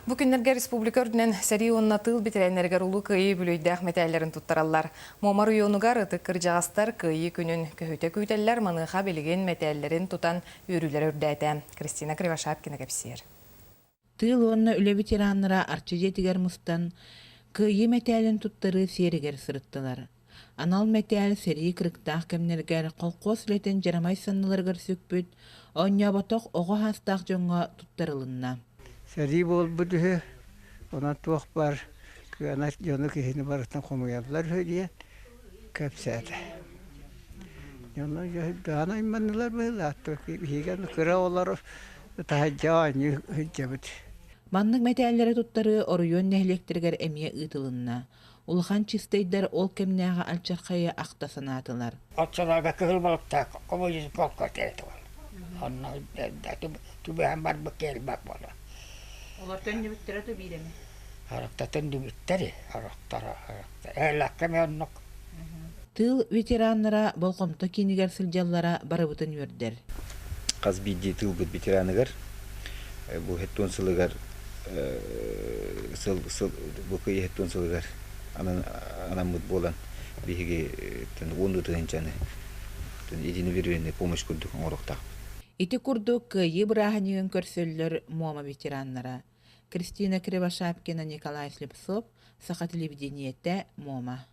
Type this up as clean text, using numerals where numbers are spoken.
Бу күннэргэ республика үрдүнэн сэрии уонна тыыл бэтэрээннэригэр Улуу Кыайыы үбүлүөйдээх мэтээллэрин туттараллар. Муома оройуонугар ытык кырдьаҕастар Кыайыы күнүн көһүтэ күүтэллэр, маныаха билигин мэтээллэрин тутан үөрүүлэрэ үрдээтэ. Кристина Кривошапкина кэпсиэр. Тыыл уонна үлэ ветераннара Арчы дьиэтигэр мустан, Кыайыы мэтээлин туттарыы сиэригэр сырыттылар. Анал мэтээл сэрии кырыктаах кэмнэригэр колхуос үлэтин дьарамай санныларыгар сүкпүт, оонньооботох оҕо саастаах дьоҥҥо туттарылынна. Сэрии буолбут үһү, онон туох баар кыанар дьону киһини барытын хомуйаллар үһү диэн кэпсээтэ. Дьоно дьоһуйдаан айманнылар быһыылаах, биһиги кыра оҕолор таһырдьа оонньуу сылдьабыт. Маннык мэтээллэри туттарыы оройуон нэһилиэктэригэр эмиэ ыытылынна. Улахан чистайдар ол кэмнээҕи алдьархайы ахта санаатылар. Оччолорго кыһыл балыктаах коммунизм полка этэ Онно түбэһэн барбыт кэлбэт буола. Олор төннүбүттэрэ да биир эми? Харахта төннүбүттэри, харахтара, харахта. Элэккэ эмиэ оннук. Тыыл ветераннара болҕомто киинигэр сылдьаллара барыбытын үөрдэр. Хас биирдии тыылбыт ветераныгар бу 70 сылыгар сыл сыл бу кый 70 сылыгар анаммыт буолан биһиги уон тыһыынчаны единовербельный помощь курдук оҥоруохтаахпыт. Ити курдук Кыайыы бырааһынньыгын көрсөллөр Муома ветераннара. Кристина Кривошапкина, Николай Слепцов, Саха телевидениетэ, Муома.